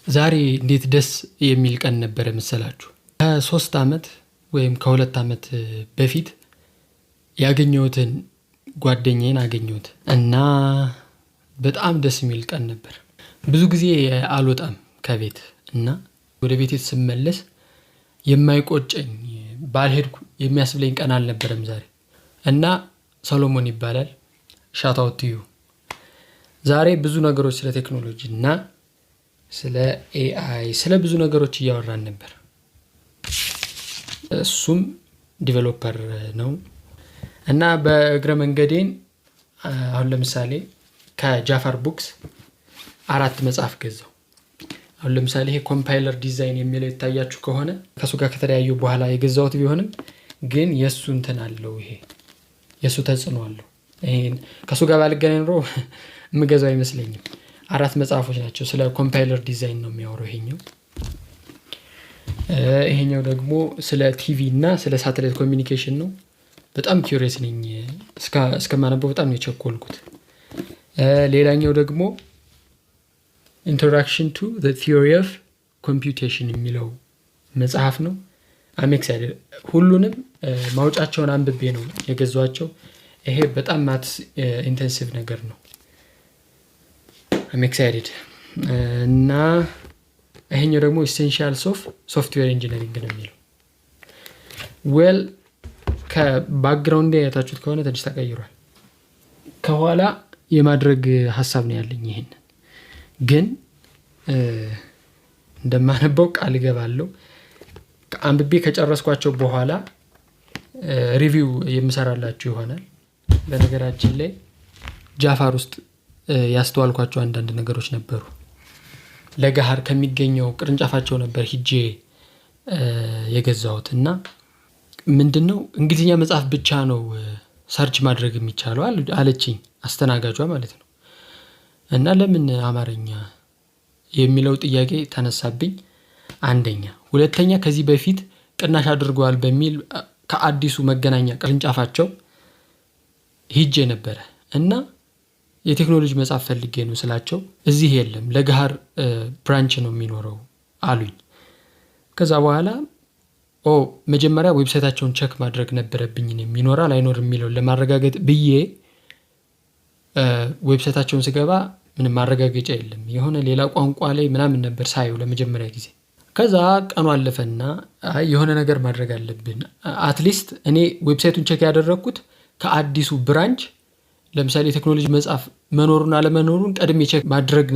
ዛሬ እንዴት ደስ የሚል ቀን ነበረ መሰላችሁ? ከ3 ዓመት ወይም ከ2 ዓመት በፊት ያገኘሁትን ጓደኛዬን አገኘሁት እና በጣም ደስ የሚል ቀን ነበር። ብዙ ጊዜ አልወጣም ከቤት እና ወደ ቤቴ ስመለስ የማይቆጨኝ፣ ባልሄድኩ የሚያስብለኝ ቀን አልነበረም ዛሬ። እና ሰሎሞን ይባላል። Shout out to you። ዛሬ ብዙ ነገሮች ስለ ቴክኖሎጂ እና ስለ AI፣ ስለ ብዙ ነገሮች እያወራን ነበር። እሱም developer ነው እና በእግረ መንገዴን አሁን ለምሳሌ ከጃፋር Books አራት መጽሐፍ ገዛው። አሁን ለምሳሌ ይሄ compiler design የሚለው ይታያችሁ ከሆነ፣ ከእሱ ጋር ከተለያዩ በኋላ የገዛሁት ቢሆንም ግን የእሱ እንትን አለው፣ ይሄ የእሱ ተጽዕኖ አለው። ይሄን ከእሱ ጋር ባልገናኝ ኖሮ የምገዛው አይመስለኝም። አራት መጽሐፎች ናቸው። ስለ compiler design ነው የሚያወራው ይሄኛው። ይሄኛው ደግሞ ስለ ቲቪ እና ስለ satellite communication ነው። በጣም curious ነኝ፣ እስከማነበው በጣም ነው የቸኮልኩት። ሌላኛው ደግሞ Introduction to the Theory of Computation የሚለው መጽሐፍ ነው። I'm excited። ሁሉንም ማውጫቸውን አንብቤ ነው የገዛኋቸው። ይሄ በጣም maths intensive ነገር ነው። I'm excited። እና ይሄኛው ደግሞ Essentials of Software Engineering ነው የሚለው። Well፣ ከ background ያያችሁት ከሆነ ትንሽ ተቀይሯል። ከኋላ የማድረግ ሀሳብ ነው ያለኝ። ይሄንን ግን እንደማነበው ቃል እገባለሁ። አንብቤ ከጨረስኳቸው በኋላ review የምሰራላችሁ ይሆናል። በነገራችን ላይ ጃፋር ውስጥ ያስተዋልኳቸው አንዳንድ ነገሮች ነበሩ። ለገሃር ከሚገኘው ቅርንጫፋቸው ነበር ሂጄ የገዛሁት እና ምንድነው፣ እንግሊዝኛ መጽሐፍ ብቻ ነው search ማድረግ የሚቻለው አለችኝ አስተናጋጇ ማለት ነው። እና ለምን አማርኛ የሚለው ጥያቄ ተነሳብኝ። አንደኛ፣ ሁለተኛ ከዚህ በፊት ቅናሽ አድርገዋል በሚል ከአዲሱ መገናኛ ቅርንጫፋቸው ሂጄ ነበረ እና የቴክኖሎጂ መጽሐፍ ፈልጌ ነው ስላቸው እዚህ የለም፣ ለገሃር branch ነው የሚኖረው አሉኝ። ከዛ በኋላ ኦ መጀመሪያ website ኣቸውን check ማድረግ ነበረብኝ፣ እኔም ይኖራል አይኖርም የሚለውን ለማረጋገጥ ብዬ website ኣቸውን ስገባ ምንም ማረጋገጫ የለም፣ የሆነ ሌላ ቋንቋ ላይ ምናምን ነበር ሳየው ለመጀመሪያ ጊዜ። ከዛ ቀኑ አለፈና አይ የሆነ ነገር ማድረግ አለብን፣ at least እኔ website ኡን check ያደረኩት ከአዲሱ branch ለምሳሌ የቴክኖሎጂ መጽሐፍ መኖሩን አለመኖሩን ቀድሜ check ማድረግ